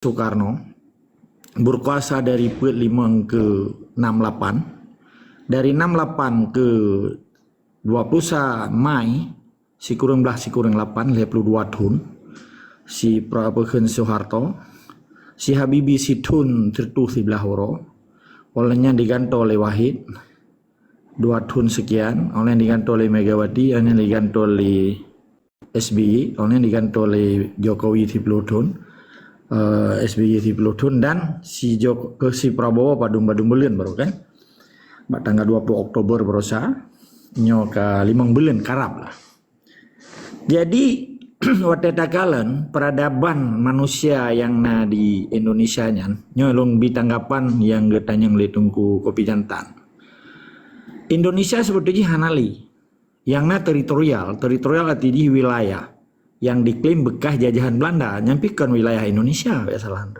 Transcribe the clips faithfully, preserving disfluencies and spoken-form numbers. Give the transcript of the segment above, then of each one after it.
Soekarno berkuasa dari peuet limong ke enam lapan, dari enam lapan ke dua puluh sa Mai sikureueng blah sikureueng lapan, lhèe ploh dua thon, si Pra-, peukheun Soeharto, si Habibie sithon sireutoh siblah uroe, óh lheueh nyan digantoe lé Wahid, dua thon sekian, óh lheueh nyan digantoe lé Megawati, óh lheueh nyan digantoe lé S B Y, óh lheueh nyan digantoe lé Jokowi siploh thon, eh, S B Y siploh thon, dan si Joko-, ke si Prabowo padum-padum buleuen baru kan. Bak tanggal dua puluh Oktober barosa, nyoe ka limong buleuen karab lah. Jadi, watèe takalon peradaban manusia nyang na di Indonesia nyan, nyoe lôn bi tanggapan nyang geutanyong lé Teungku Kopi Jantan. Indonesia seubeutoe jih hana lé. Nyang na teritorial, teritorial arti jih wilayah nyang diklaim bekas jajahan Belanda, nyan pih kon wilayah Indonesia, bèk salah.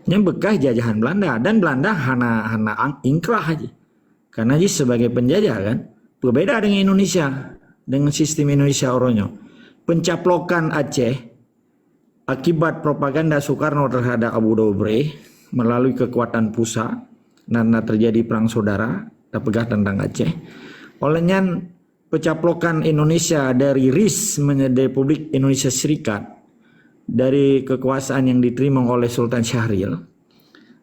Nyan bekas jajahan Belanda, dan Belanda hana, hana ang-, ingkrah jih. Karena jih sebagai penjajah kan, berbeda dengan Indonesia, dengan sistem Indonesia uroe nyoe. Pencaplokan Aceh akibat propaganda Soekarno terhadap Abu Dobre melalui kekuatan pusat, dan, dan terjadi perang saudara, tapeugah tentang Aceh. Óh lheueh nyan, pencaplokan Indonesia dari RIS menjadi Republik Indonesia Serikat dari kekuasaan yang diterima oleh Sultan Syahrir.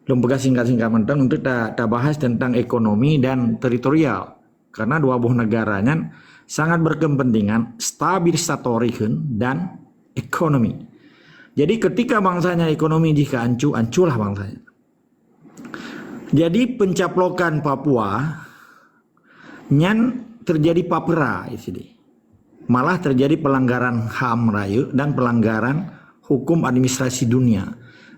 Lôn peugah singkat-singkat mantong untuk ta-, tabahas tentang ekonomi dan teritorial. Karena dua boh negara nyan sangat berkepentingan stabilisator ikheun dan ekonomi. Jadi ketika bangsanya ekonomi jih ka ancu, anculah bangsanya. Jadi pencaplokan Papua nyan terjadi papera di sini. Malah terjadi pelanggaran HAM rayeuk dan pelanggaran hukum administrasi dunia.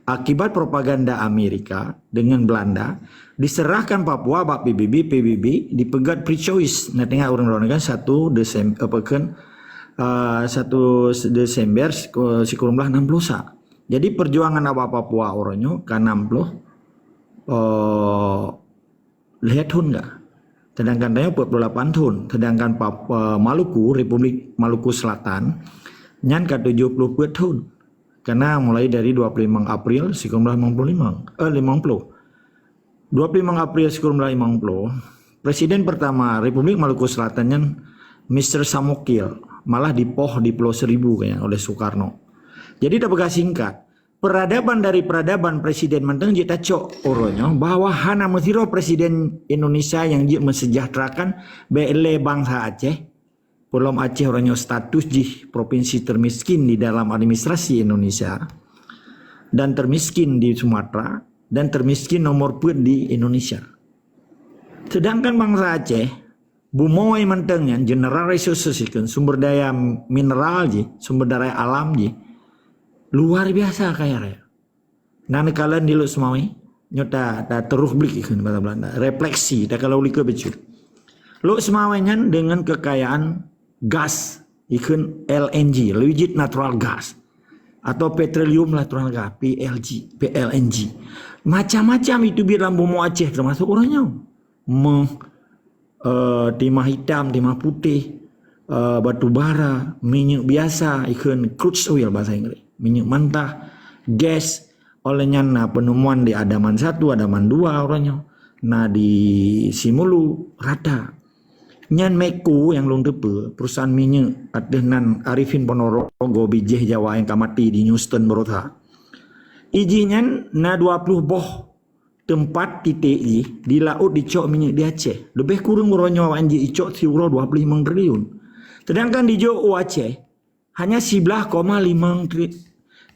Akibat propaganda Amerika dengan Belanda, diserahkan Papua bak P B B, P B B dipeugét pre-choice. Nah, teuingat ureueng droeneuh kan, satu Desem-, apa kan, eh, satu Desember siku-, sikureueng blah enam puluh sa. Jadi perjuangan awak Papua uroe nyoe ka enam puluh, eh, lhèe thon ka. Sedangkan tanyoe peuet puluh lapan thon. Sedangkan Pap-, eh, Maluku, Republik Maluku Selatan, nyan ka tujoh puluh peuet thon. Karena mulai dari dua puluh limong April sikureueng blah limong puluh limong, eh, limong puluh. Dua puluh limong April sikureueng blah limong puluh, Presiden pertama Republik Maluku Selatan nyan Mister Samokil, malah dipoh di Pulau Seribu kayaknya oleh Soekarno. Jadi, tapeugah singkat, peradaban dari peradaban presiden mantong jeuet tacok uroe nyoe bahwa hana meusidroe presiden Indonesia nyang jeuet meusejahterakan bèk lé bansa Aceh. Peulom Aceh uroe nyoe status jih provinsi termiskin di dalam administrasi Indonesia dan termiskin di Sumatera dan termiskin nomor peuet di Indonesia. Sedangkan bansa Aceh, bumoe mantong nyan, general resources ikheun, sumber daya mineral jih, sumber daya alam jih, luar biasa kaya raya. Na neukalon di Lhokseumawe, nyoe ta, ta terublik ikheun bahasa Belanda. Refleksi, takalon likot bacut. Lhokseumawe nyan dengan kekayaan gas, ikheun L N G, liquid natural gas, atau petroleum natural gas, P L G, P L N G. Macam-macam itu di dalam bumoe Aceh, termasuk uroe nyoe. Meuh, eh, timah hitam, timah putih, eh, batu bara, minyeuk biasa, ikheun crude oil bahasa Inggris, minyeuk mantah, gas. Óh lheueh nyan na penemuan di Andaman satu, Andaman dua uroe nyoe, na di Simolu, rata. Nyan Medco nyang lôn teupeue, perusahaan minyeuk ateueh nan Arifin Ponorogo, bijéh Jawa nyang ka maté di Houston baroesa. Ijih nyan na dua puluh boh teumpat titék jih di laôt jicok minyeuk di Aceh. Leubeh kureueng uroe nyoe awaknyan jicok siuroe dua puluh limong triliun. Sedangkan dijok u Aceh hanya siblaih koma limong tri-,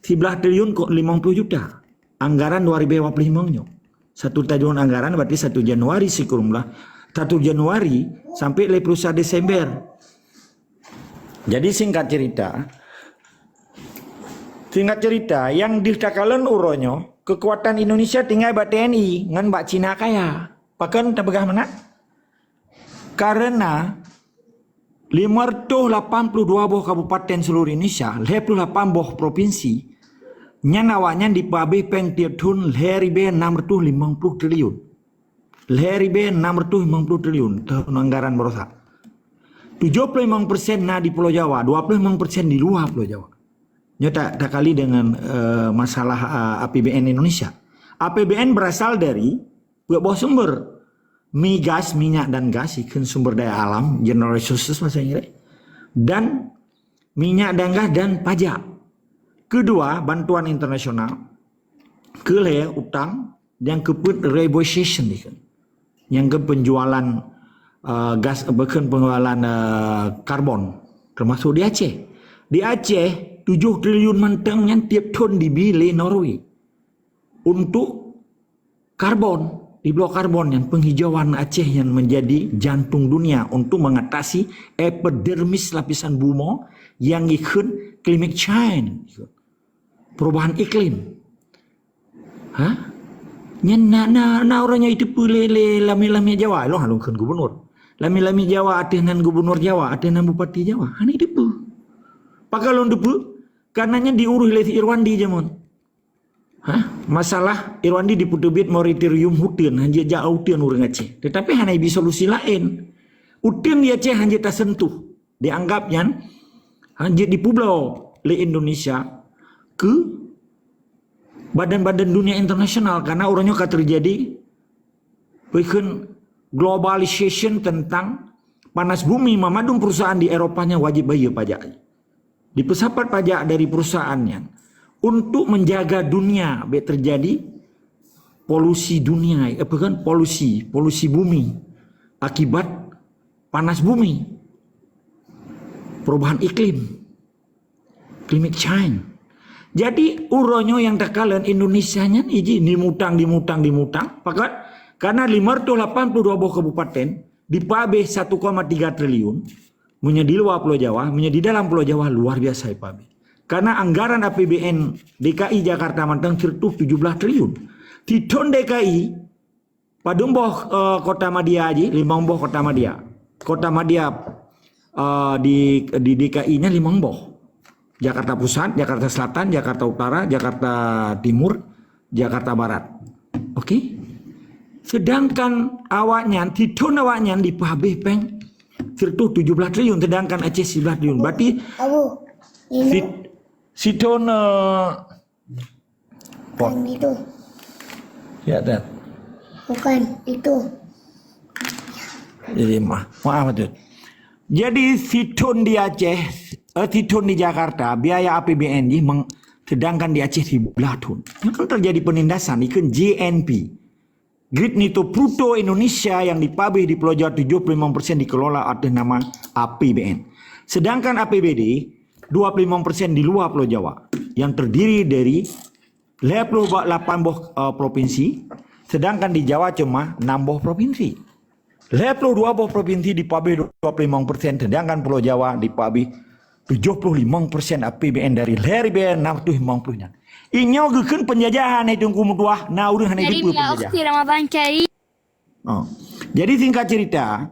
siblaih triliun ko limong puluh juta. Anggaran dua ribèe dua puluh limong nyoe. Satu triliun anggaran berarti satu Januari sikureueng blah, satu Januari sampai lhèe puluh sa Desember. Jadi singkat cerita, singkat cerita, nyang deuh takalon uroe nyoe, keukuatan Indonesia tinggai bak T N I ngon bak Cina kaya. Pakon tapeugah meunan? Karena lima ratus lapan puluh dua boh kabupaten seluruh Indonesia, lhèe puluh lapan boh provinsi, nyan awaknyan jipeuhabéh péng tiep thon lhèe ribèe enam ratus limong puluh triliun. Lhèe ribèe enam ratus limong puluh triliun tahun anggaran baroesa. Tujoh puluh limong persen na di Pulo Jawa, dua puluh limong persen di luwa Pulo Jawa. Nyoe tak takali dengan uh, masalah uh, A P B N Indonesia. A P B N berasal dari peuet boh sumber. Migas, minyak dan gas, ikheun sumber daya alam, general resources bahasa Inggris. Dan minyak dan gas dan pajak. Kedua, bantuan internasional. Keulhèe, utang. Nyang keupeuet, repatriation, ikheun. Nyang keu penjualan uh, gas, bukan penjualan uh, karbon, termasuk di Aceh. Di Aceh, tujoh triliun mantong nyan tiep thon dibi lé Norway. Untuk karbon, di blok karbon yang penghijauan Aceh yang menjadi jantung dunia untuk mengatasi epidermis lapisan bumoe yang ikheun climate change, perubahan iklim. Ha? Nyan na na na ureuëng nyang iteupeue lé lé lamiet-lamiet Jawa, lôn hana lôn kheun gubernur. Lamiet-lamiet Jawa ateueh nan gubernur Jawa, ateueh nan bupati Jawa, hana iteupeue. Pakon lôn teupeue? Karena nyan diurus lé si Irwandi jameun. Ha? Masalah Irwandi dipeuteubiet moratorium uteuen, hanjeuet jak uteuen ureuëng Aceh. Tetapi hana ibi solusi laén. Uteuen di Aceh hanjeuet tasentuh. Dianggap nyan hanjeuet dipubloe lé Indonesia keu badan-badan dunia internasional karena uroe nyoe ka terjadi ikheun globalization tentang panas bumi, mamandum perusahaan di Eropa nyan wajib bayeue pajak. Dipeusapat pajak dari perusahaan nyan untuk menjaga dunia bèk terjadi polusi dunia, apa kan, polusi, polusi bumi akibat panas bumi, perubahan iklim, climate change. Jadi uroe nyoe nyang takalon Indonesia nyan iji dimutang, dimutang, dimutang. Pakon? Karena lima ratus lapan puluh dua boh kabupaten dipabeh satu koma tiga triliun. Meunyoe di luwa Pulo Jawa, meunyoe di dalam Pulo Jawa luar biasa ipabeh. Karena anggaran A P B N D K I Jakarta mantong seratus tujuh belas triliun. Sithon D K I padum boh uh, kota madya jih, limong boh kota madya. Kota madya uh, di di D K I nya limong boh. Jakarta Pusat, Jakarta Selatan, Jakarta Utara, Jakarta Timur, Jakarta Barat. Okey. Sedangkan awaknyan, sithon awaknyan dipabeh peng seratus tujuh belas triliun, sedangkan Aceh sebelas triliun. Berarti Abu, ini sit, sithon uh, pot. Bukan itu. Ya, Tad. Bukan itu. Jadi maaf, maaf betul. Jadi sithon di Aceh, eh, sithon di Jakarta, biaya A P B N jih meng, sedangkan di Aceh sebelas thon. Yang kan terjadi penindasan, ikheun G N P. Grid Nito Bruto Indonesia yang dipabeh di Pulo Jawa tujuh puluh lima persen dikelola atas nama A P B N. Sedangkan A P B D dua puluh lima persen di luwa Pulo Jawa yang terdiri dari lhèe ploh lapan boh uh, provinsi, sedangkan di Jawa cuma enam boh provinsi. Lhèe ploh dua boh provinsi dipabeh dua puluh lima persen, sedangkan Pulo Jawa dipabeh tujuh puluh lima persen A P B N dari lhèe ribèe enam ratus lima puluh nyan. Inyoe geukheun penjajahan hai Teungku meutuah, na ureuëng hana Jadi, dipeu ya, penjajahan. Oke, Ramadan cari. Oh. Jadi singkat cerita,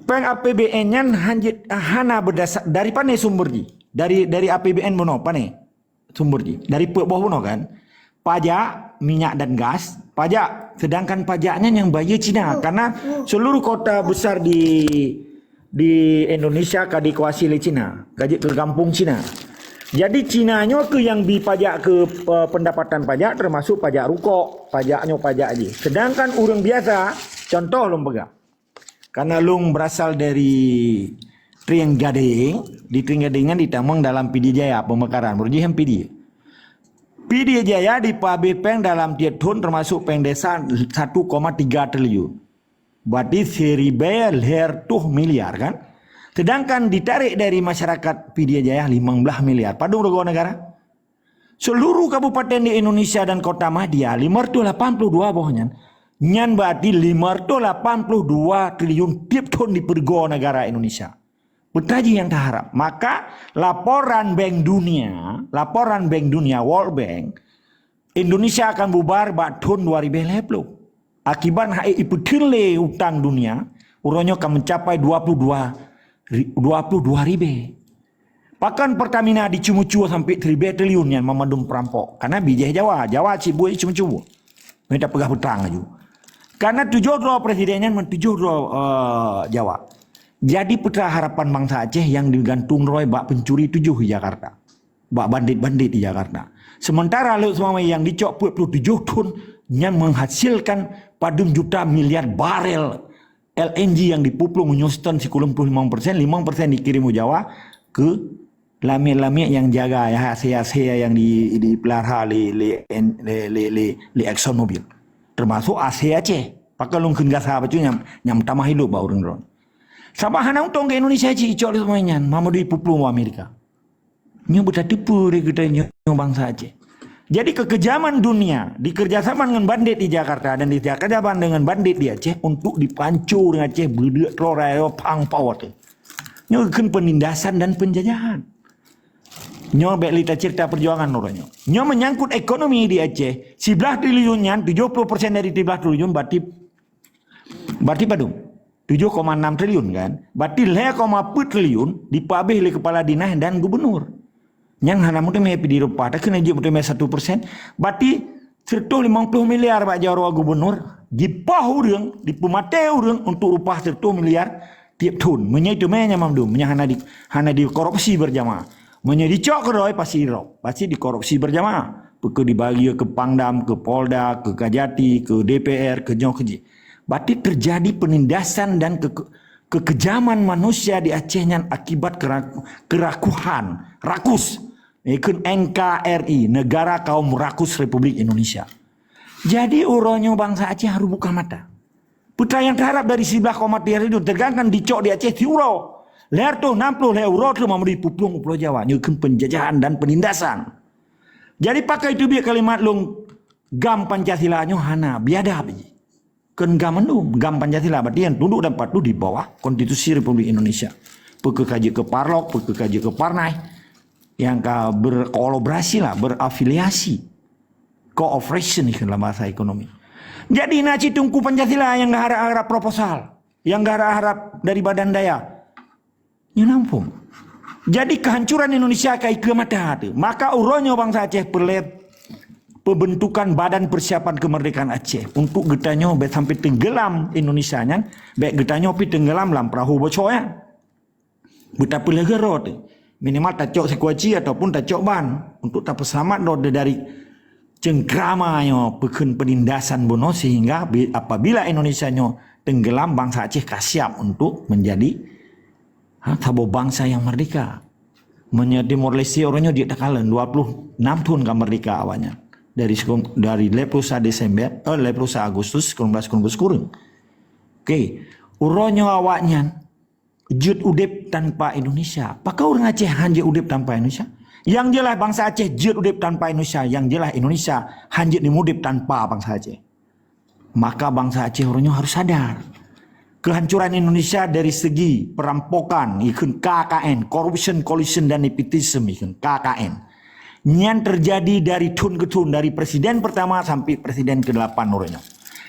peng A P B N nyan hanjeuet hana berdasar dari pane sumber jih? Dari dari A P B N bunoe pane sumber jih? Dari peuet boh bunoe kan? Pajak minyak dan gas, pajak, sedangkan pajaknya yang bayar Cina karena seluruh kota besar di di Indonesia ka dikuasai oleh Cina, ka jeuet keu gampông Cina. Jadi Cina nyoe keuh yang bi pajak keu uh, pendapatan pajak termasuk pajak rukok, pajak nyoe pajak jih. Sedangkan ureuëng biasa, contoh lôn peugah. Karena lôn berasal dari Trienggading, di Trienggading nyan ditamong dalam Pidie Jaya pemekaran, beurujih Pidie. Pidie Jaya dipabeh peng dalam tiep thon termasuk peng desa satu koma tiga triliun. Berarti siribèe lhèe reutôh miliar kan? Sedangkan ditarék dari masyarakat Pidie Jaya limong blah miliar. Padum rugoe negara? Seluruh kabupaten di Indonesia dan kota madya, lima ratus lapan puluh dua boh nyan, nyan berarti lima ratus lapan puluh dua triliun tiep thon dipeurugoe negara Indonesia. Peue jih nyang taharap. Maka laporan Bank Dunia, laporan Bank Dunia, World Bank, Indonesia akan bubar bak thon dua ribèe lhèe ploh. Akibat hai ipeutheun lé utang dunia, uroe nyoe ka mencapai dua puluh dua ri-, dua puluh dua ribèe. Pakon Pertamina diceumeucue sampai siribèe triliun nyan mamandum perampok? Karena bijéh Jawa, Jawa cit buet ceumeucue. Mita peugah beutang laju. Karena tujoh droe presiden nyan meutujoh droe uh, Jawa. Jadi peue harapan bangsa Aceh yang digantung droe bak pencuri tujoh di Jakarta. bak bandit-bandit di Jakarta. Sementara Laut Seumawé nyang dicok peuet puluh tujoh thon nyan menghasilkan padum juta miliar barel L N G nyang dipuplueng u Houston sikureueng ploh limong persen, limong persen dikirim u Jawa keu lamiet-lamiet nyang jaga, ya, asèe-asèe nyang di, dipeulahra lé, lé, lé, lé, lé, lé ExxonMobil. Termasuk asèe Aceh. Pakon lôn kheun gasa bacut nyang, nyang meutamah ilop bak ureueng droe. Sabab hana untông keu Indonesia cit icok lé seumawé nyan, Muhammad dipuplueng u Amerika. Nyoe beutateupeue lé geutanyoe bansa Aceh. Jadi, keukejaman dunia dikerjasama dengan bandit di Jakarta dan dikerjasama dengan bandit di Aceh untuk dipanco ureueng Aceh beudeuk trorai pang pawat. Nyoe kheun penindasan dan penjajahan. Nyoe bèk lé tacerita perjuangan uroe nyoe. Nyoe menyangkut ekonomi di Aceh, siblaih triliun nyan tujoh ploh persen dari siblaih triliun berarti, berarti padum? Tujoh koma enam triliun kan? Berarti lhèe koma peuet triliun dipeuabéh lé kepala dinas dan gubernur. Nyang hana meuteumé pih di reupah, takheun jeuet meuteumé satu persen. Berarti sireutoh limong ploh miliar bak jaroe gubernur, jipoh ureueng, dipeumaté ureueng untuk reupah sireutoh miliar tiep thon. Meunyoe teumé nyan mandum, meunyoe hana di, hana dikorupsi berjamaah. Meunyoe dicok keudroe, pasti irop, pasti dikorupsi berjamaah. Peu keu dibagi keu Pangdam, keu Polda, keu Kajati, keu D P R, keu nyoe keu jih. Berarti terjadi penindasan dan ke, ke, kekejaman manusia di Aceh nyan akibat kera-, kerakuhan, rakus. Ikheun N K R I, Negara Kaum Rakus Republik Indonesia. Jadi, uroe nyoe bansa Aceh harôh buka mata. Peue nyang teuharap dari siblaih koma tiga triliun, teugangkan dicok di Aceh siuroe. Lhèe reutôh nam ploh lhèe uroe teuma meuri puplueng u Pulo Jawa. Nyoe kheun penjajahan dan penindasan. Jadi, pakon teubiet kalimat lôn GAM Pancasila nyoe hana, biadab jih. Kheun GAM mandum, GAM Pancasila, berarti nyang tunduk dan patuh di bawah Konstitusi Republik Indonesia. Peu keu ka jeuet keu parlok, peu keu ka jeuet keu parnai, nyang ka berkolaborasi lah, berafiliasi. Cooperation ikheun lam bahasa ekonomi. Jadi na cit Teungku Pancasila nyang geuharap-harap proposal, nyang geuharap-harap dari badan daya. Nyoe na muphom. Jadi kehancuran Indonesia ka ikeue mata teuh. Maka uroe nyoe bansa Aceh peureulèe pembentukan Badan Persiapan Kemerdekaan Aceh untuk geutanyoe bèk sampai tenggelam Indonesia nyan, bèk geutanyoe pih tenggelam lam perahu bocor nyan. Beutapeulagèe droe teuh. Minimal tacok sikuaci ataupun tacok ban untuk tapeuseulamat droe dari cengkrama nyoe, peukheun penindasan bunoe, sehingga bi-, apabila Indonesia nyoe tenggelam, bansa Aceh ka siap untuk menjadi, ha, saboh bansa nyang merdeka. Meunyoe Timor Leste uroe nyoe jeuet takalon, dua puluh enam thon ka merdeka awaknyan. Dari sekum-, dari lhèe ploh sa Desember, eh, lhèe ploh sa Agustus, sikureueng blah sikureueng blah sikureueng. Oke, uroe nyoe awaknyan jeuet udép tanpa Indonesia. Pakon ureueng Aceh han jeuet udép tanpa Indonesia? Nyang jeulaih bansa Aceh jeuet udép tanpa Indonesia, nyang jeulaih Indonesia han jeuet udép tanpa bansa Aceh. Maka bansa Aceh uroe nyoe harôh sadar. Kehancuran Indonesia dari segi perampokan, ikheun K K N, corruption, collusion, dan nepotism, ikheun K K N. Nyan terjadi dari thon ke thon, dari presiden pertama sampai presiden kedelapan uroe nyoe.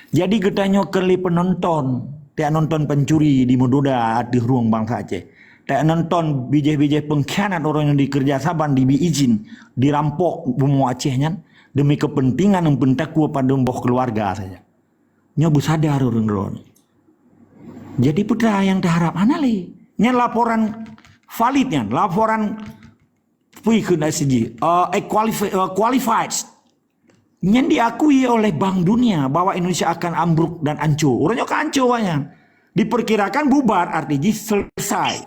Jadi geutanyoe keu lé penonton, tajak nonton pencuri di Meduda ateueh rueng bansa Aceh. Tajak nonton bijéh-bijéh pengkhianat uroe nyoe di Kerja Saban dibri izin dirampok bumoe Aceh nyan demi kepentingan dan peutakwa padum boh keluarga saja. Nyoe beusadar ureueng droe. Jadi peue nyang taharap hana lé. Nyan laporan valid nyan, laporan peue kheun I C G, eh, eh, qualifi-, eh, qualified. Nyan diakui oleh Bank Dunia bahwa Indonesia akan ambruk dan hancur. Uroe nyoe ka hancur awaknyan. Diperkirakan bubar, arti jih selesai.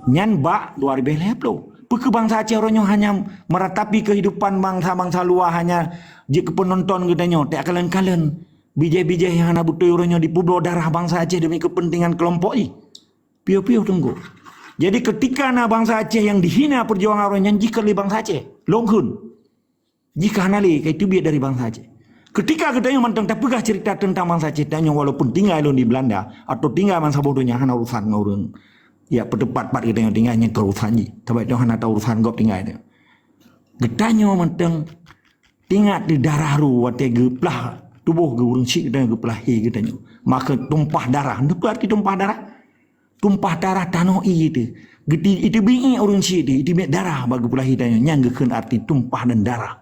Nyan bak dua ribu lima puluh. Peu keu bansa Aceh uroe nyoe hanya meratapi kehidupan bansa-bansa luar, hanya jeuet keu penonton geutanyoe, tajak kalon-kalon. Bijéh-bijéh nyang hana beutôi uroe nyoe dipeubloe darah bansa Aceh demi kepentingan kelompok jih. Piôh-piôh Teungku. Jadi ketika na bansa Aceh nyang dihina perjuangan uroe nyan, jih keu lé bansa Aceh. Lôn kheun. Jih ka hana lé, ka iteubiet dari bansa Aceh. Ketika geutanyoe mantong tapeugah cerita teuntang bansa Aceh, tanyoe walaupun tinggai lôn di Belanda, atau tinggai bansa boh donya hana urusan ngon ureueng. Ya, peuteumpat-pat geutanyoe tinggai nyan keu urusan jih. Sabab tanyoe hana tahu urusan gob tinggai tanyoe. Geutanyoe mantong teuingat di darah ru watèe geuplah tuboh geu ureueng syiek geutanyoe, geuplah hé geutanyoe. Maka tumpah darah. Nyoe peue arti tumpah darah? Tumpah darah tanoh ié teuh. Geuti-, iteubiet ureueng syiek teuh, iteubiet darah bak geupeulahé tanyoe. Nyan geukheun arti tumpah dan darah.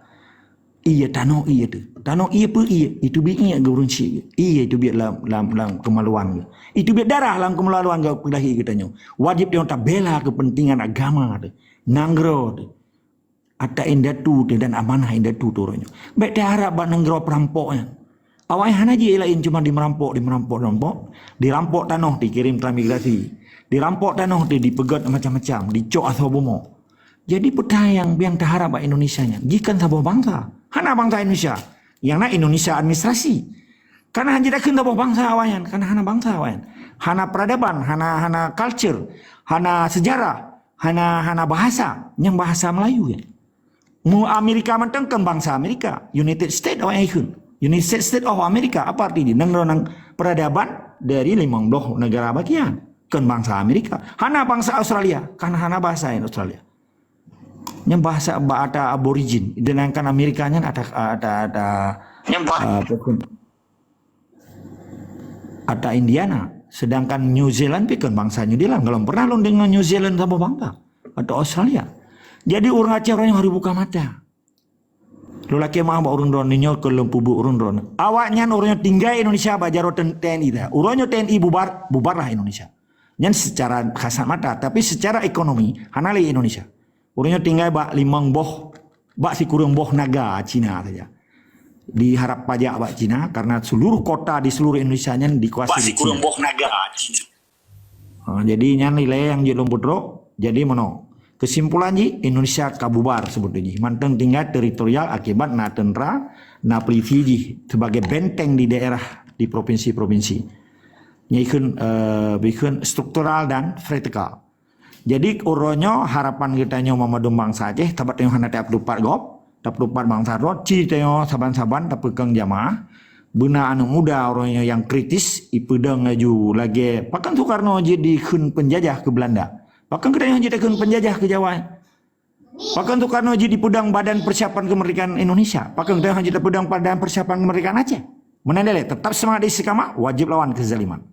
Ié tanoh ié teuh. Tanoh ié peue ié? Iteubiet geu ureueng syiek. Ié iteubiet lam, lam, lam keumaluan geuh. Iteubiet darah lam keumaluan geuh peulahé geutanyoe. Wajéb tanyoe tabela keupeuntengan agama teuh, nanggroe teuh. Ata indatu teuh dan amanah indatu teuh uroe nyoe. Bèk taharap bak nanggroe peurampok nyan. Awaknyan hana jih laén cuma dimerampok, dimerampok, dimerampok. Dirampok tanoh, dikirém transmigrasi. Dirampok tanoh, di, dipeugèt macam-macam, dicok asoe bumoe. Jadi peue nyang, nyang taharap bak Indonesia nyan? Jih kan saboh bansa. Hana bansa Indonesia. Nyang na Indonesia administrasi. Karena hana jih takheun saboh bansa awaknyan, karena hana bansa awaknyan. Hana peradaban, hana, hana culture, hana sejarah, hana, hana bahasa, nyang bahasa Melayu nyan. Mu Amerika mantong kon bansa Amerika. United States awaknyan ikheun. United States of America, apa arti jih? Nanggroe nyang peradaban dari limong bloh negara bagian. Kon bansa Amerika. Hana bansa Australia, karena hana bahasa Australia. Nyang bahasa bak ata aborigin, sedangkan Amerika nyan ata, ata, ata, nyang bah- ah, apa pun. Ata Indiana, sedangkan New Zealand pih kon bansa New Zealand. Golom pernah lôn deungoe New Zealand saboh bansa atau Australia. Jadi ureueng Aceh ureueng nyoe harus buka mata. Lôn lakèe meu'ah bak ureueng droeneuh nyoe keu lôn peubuet ureueng droeneuh. Awaknyan ureueng nyoe tinggai Indonesia bak jaroe T N I dah. Uroe nyoe T N I bubar, bubarlah Indonesia. Nyan secara kasat mata, tapi secara ekonomi hana lé Indonesia. Ureueng nyoe tinggai bak limong boh, bak sikureueng boh naga Cina saja. Diharap pajak bak Cina karena seluruh kota di seluruh Indonesia nyan dikuasai Cina. Bak sikureueng boh naga Cina. Ha, jadi nyan ilèe nyang jeuet lôn peutrok. Jadi meunoe. Kesimpulan jih, Indonesia ka bubar seubeutoe jih. Mantong tinggai teritorial akibat na teuntra, na polisi jih sebagai benteng di daerah, di provinsi-provinsi. Nyan ikheun, eh, ikheun struktural dan vertikal. Jadi uroe nyoe harapan geutanyoe banmandum bansa Aceh, sabab tanyoe hana tapeutupat gob, tapeutupat bansa droe, ci tanyoe saban-saban tapeukong jamaah. Beuna aneuk muda uroe nyoe nyang kritis, ipeudong laju lagèe pakon Soekarno jeuet dikheun penjajah keu Belanda. Pakon geutanyoe jeuet takheun penjajah keu Jawa. Pakon Soekarno jeuet dipeudong Badan Persiapan Kemerdekaan Indonesia. Pakon geutanyoe jeuet tapeudong Badan Persiapan Kemerdekaan Aceh. Meunan dilèe, tetap semangat istiqamah, wajib lawan kezaliman.